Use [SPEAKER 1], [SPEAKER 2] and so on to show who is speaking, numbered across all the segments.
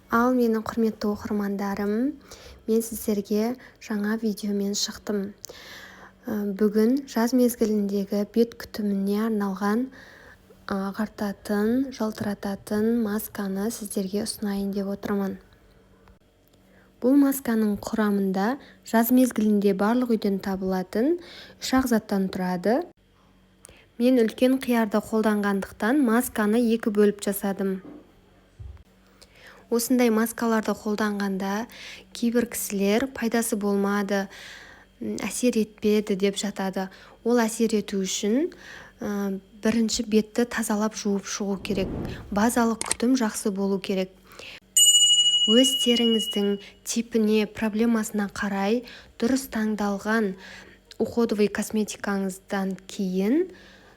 [SPEAKER 1] Ал менің құрметті оқырмандарым, мен сіздерге жаңа видеомен шықтым. Бүгін жаз мезгіліндегі бет күтіміне арналған ағартатын, жалтырататын масканы сіздерге ұсынайын деп отырмын. Бұл масканың құрамында жаз мезгілінде барлық үйден табылатын үш-ақ заттан тұрады. Мен үлкен қиярды қолданғандықтан, масканы екі бөліп жасадым. Осындай маскаларды қолданғанда кейбір кісілер пайдасы болмады, әсер етпеді деп жатады. Ол әсер ету үшін бірінші бетті тазалап, жуып шығу керек, базалық күтім жақсы болу керек. Өз теріңіздің типіне, проблемасына қарай дұрыс таңдалған уходовый косметикаңыздан кейін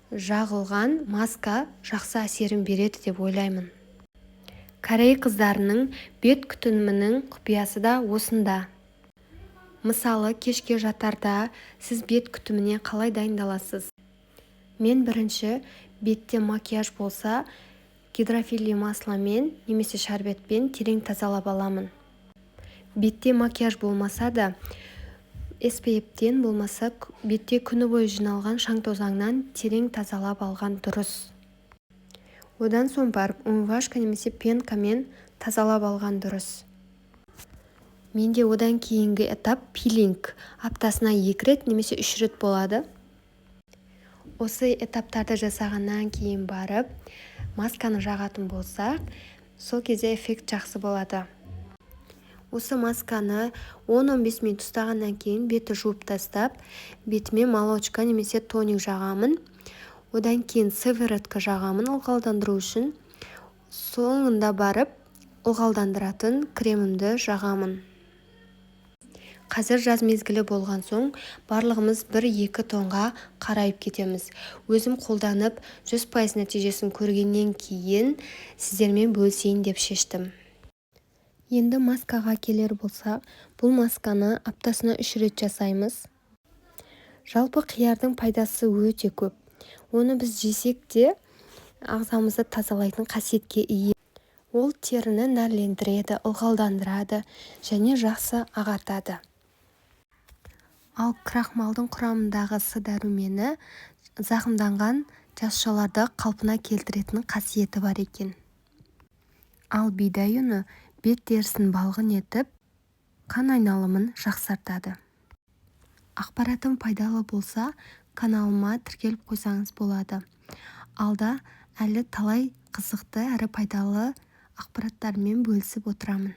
[SPEAKER 1] жағылған маска жақсы әсерін береді деп ойлаймын. Корей қыздарының бет күтімінің құпиясы да осында. Мысалы, кешке жатарда сіз бет күтіміне қалай дайындаласыз? Мен бірінші бетте макияж болса, гидрофильный масломен немесе шәрбетпен терең тазалап аламын. Бетте макияж болмаса да, SPF-тен, болмаса бетте күні бойы жиналған шаң-тозаңнан терең тазалап алған дұрыс. Одан соң барып умывашка немесе пенкамен тазалап алған дұрыс. Менде одан кейінгі этап пилинг, аптасына екі рет немесе үш рет болады. Осы этаптарды жасағаннан кейін барып масканы жағатын болсақ, сол кезде эффект жақсы болады. Осы масканы 10-15 минут ұстағаннан кейін бетті жуып тастап, бетіме молочка немесе тоник жағамын. Одан кейін сыворотка жағамын ылғалдандыру үшін. Соңында барып ылғалдандыратын кремімді жағамын. Қазір жаз мезгілі болған соң, барлығымыз бір-екі тонға қарайып кетеміз. Өзім қолданып, 100% нәтижесін көргеннен кейін сіздермен бөлісейін деп шештім. Енді маскаға келер болсақ, бұл масканы аптасына үш рет жасаймыз. Жалпы, қиярдың пайдасы өте көп. Оны біз жесек те, ағзамызды тазалайтын қасиетке ие. Ол теріні нәрлендіреді, ылғалдандырады және жақсы ағартады. Ал крахмалдың құрамындағы С дәрумені зақымданған жасушаларды қалпына келтіретін қасиеті бар екен. Ал бидай ұны бет терісін балғын етіп, қан айналымын жақсартады. Ақпаратым пайдалы болса, каналыма тіркеліп қойсаңыз болады. Алда әлі талай қызықты әрі пайдалы ақпараттармен бөлісіп отырамын.